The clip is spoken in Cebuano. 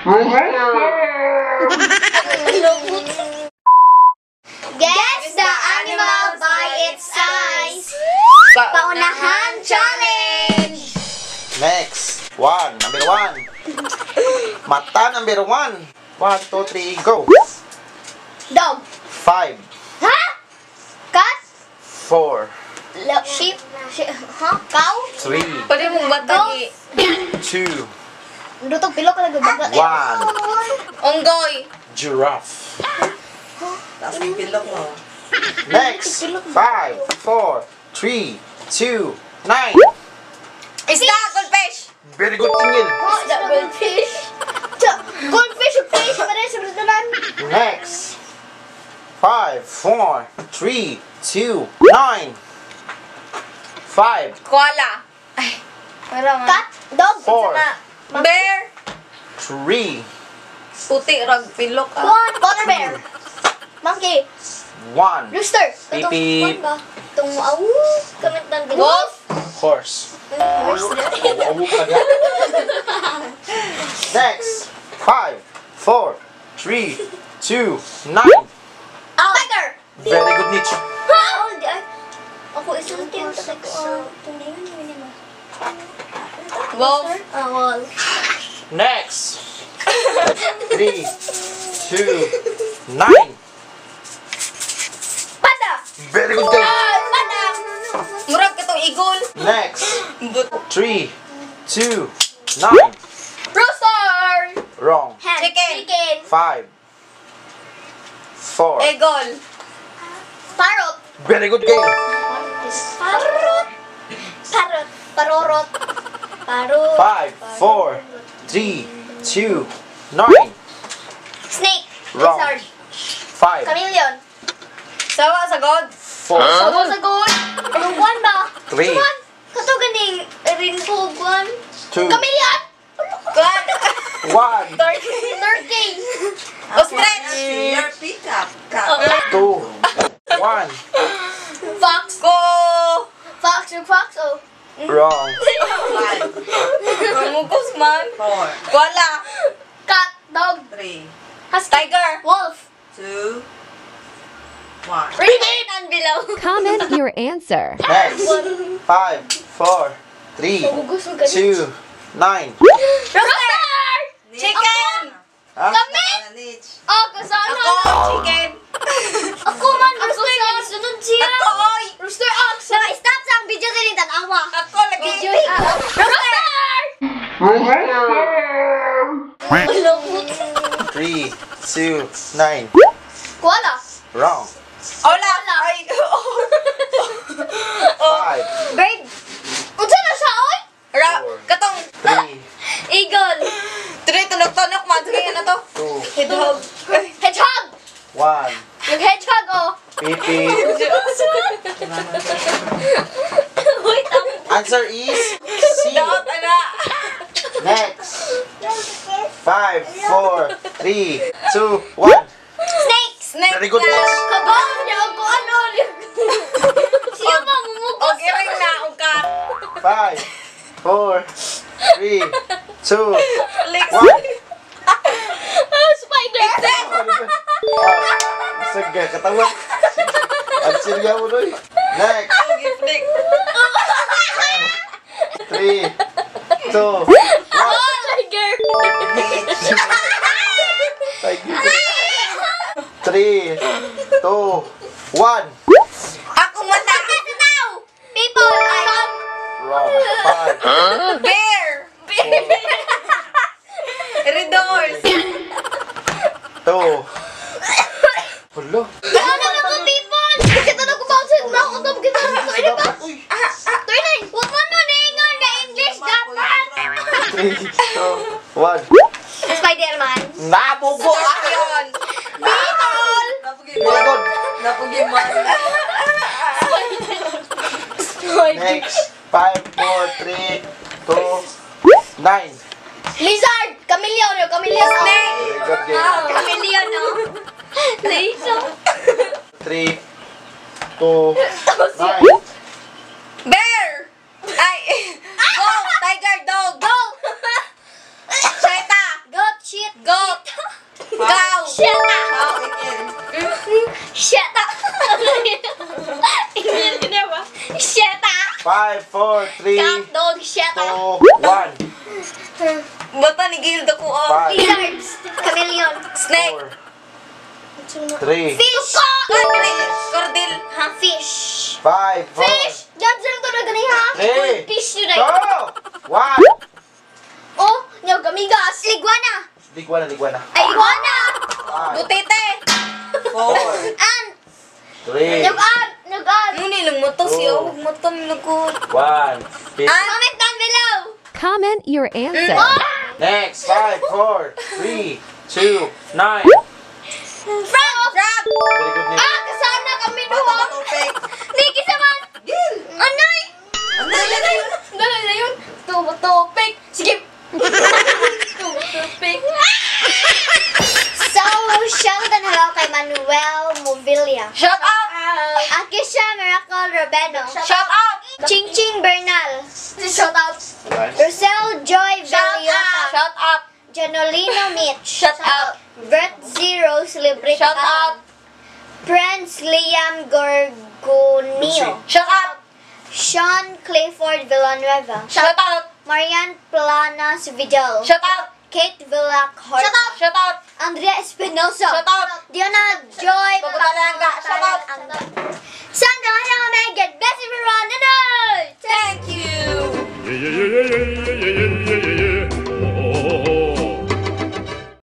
Guess the animal by its size. Paunahan challenge. Next. One. Number one. Mata number one. One, two, three, go. Dog. Five, Ha? Cat? four, Sheep? Huh? Cow? three, Pwede mong batagi. two, Dutog pilo ka nagbabaga. one. Unggoy. Giraffe. Taas ng pilok mo. Next. Five, four, three, two, nine. Isda, goldfish. Very good, Tingil. Isda, goldfish. Goldfish ug fish pare sa tanan. Next. Five, four, three, two, nine. Five, Koala. Ay, wala man. Cat, dog, Four. Bear. Three, Puti, rag, pilok ah. One, polar bear. Monkey, one. Rooster. Beep, Itong beep. kwan ba? Itong aw, comment ng Wolf. Horse. Horse. Awu ka niya. Next. Five, four, three, two, nine. Tiger. Very good, Nietzsche. Ha? Oh, di ay. Ako isang team sa ko. Wolf. Ah, wolf. Next. Three, two, nine. Panda. Very good game. Panda. Murag katong eagle. Next. But, Three, two, nine. Rooster. Wrong. Hen. Chicken. Chicken. Five, four. Eagle. Parrot. Very good game. Parrot. Parrot. Parorot. Parrot. Five, four, three, two, nine. Snake. Wrong. Lizard. Five, Chameleon. Sawa sa god. four, Sawa sa gold. Anong kwan ba? Three. Kwan. Kato ganing rainbow kwan. Two, Chameleon. Kwan. one, Turkey. Turkey. Ostrich. Your peacock. Cat. Two, one. Fox. Go. Fox yung fox oh. Wrong. Five, Mugos man. four, Koala. Cat. Dog. three, Husky. Tiger. Wolf. two, one. Repeat and below. Comment your answer. Next. Five, four, three, two, nine. Rooster. Chicken. Huh? Kami. Niche. Oh, kasana. Ako, chicken. Ako man, rooster. Sunod siya. Ako, oy. Rooster ox. Naka-stop sa ang video din tanawa. Ako, lagi. Video. Rooster! Three, two, nine. Koala. Wrong. Hola. Ay, oh. Five, Bird. Unsa na siya, oy? Ra, Four. katong, three, Eagle. tuloy, tunok-tunok man. Sige, ano to? Two, Hedgehog. Hedgehog. One. Yung hedgehog, oh. Beep, beep. Wait, ang Answer is C. Daot, ana. Next. Five, four, three, two, one. Snake. Snake Very good, na. Next. Kabaw niya ako, ano? Siya ba, mumugos? Og iring na, og cat. Five, four, three, two, Lex. One. Ah, spider. Ah, sige, katawa. Ang sirya mo doy. Next. Og iflik. Three, two, one. Tiger. Thank you. Three, two, one. Ako mata. Now, people, I Wrong. Five, Bear. Red. Two. Hala. Ano na ko, people? Kita na ko ba sa na ako to kita na ko ba? Uy. Tuloy na. Wag mo na ningon na English dapat. Three, two, one. Spider-Man. Nabugo ah! Scorpion. Beetle. Very good. Napugiman. Next. Five, four, three, two, nine. Lizard. Chameleon. Yung chameleon. Snake. Very good game. Chameleon, no? Lizard. Three, two, nine. Bear. Ay. Wolf. Tiger. Dog. Go. Cheetah. Goat. Shit. Shut up! Oh, Ingel. Shut up! Ingel na ba? Shut up! 5, 4, 3, Cat dog, shut up! 2, 1. Bata ni Gilda ko ah. 5, Lizards! Chameleon! Snake. 4, 3, Fish! Cordel. Cordel. Ha? Fish! 5, 4, Fish! Diyan sila to na gani ha? 3, Fish yun ay. 2, 1. Oh, nyaw gamigas. Liguana! Ligwana, ligwana. Ay, iguana! 5, Butete. 4. Ant! 3, Nyug ant! Nyug ant! Ano nilang mata siya? Oh. Huwag mata nila ko. 1. Comment down below! Comment your answer. Next, 5, 4, 3, 2, 9. Frog! Frog. Very good, Nick. Ah, kasana kami Bata duha. ba tupik? Niki sa man! Gil! Anay! Ano na yun? Dali na yun. Tubo topic. Sige. Tubo topic. So, shout and hello kay Manuel Movilla. Shut up. Akisha Miracle Robeno. Shut up. Ching Ching Bernal. Shout out. Rosel Joy Shut up. Villota. Shut up. Janolino Mitch. Shut up. Bert Zero Celebrate. Shut up. Prince Liam Gorgonio. Shut up. Sean Clifford Villanueva. Shut up. Marian Planas Vidal. Shut up. Kate Villac Shut up. Shut up. Andrea Espinosa. Shut up. Diona Joy Pagkatalanga. Shut up. Sandra Omega. Best everyone. Thank you. Yeah, yeah, yeah, yeah, yeah, yeah, yeah.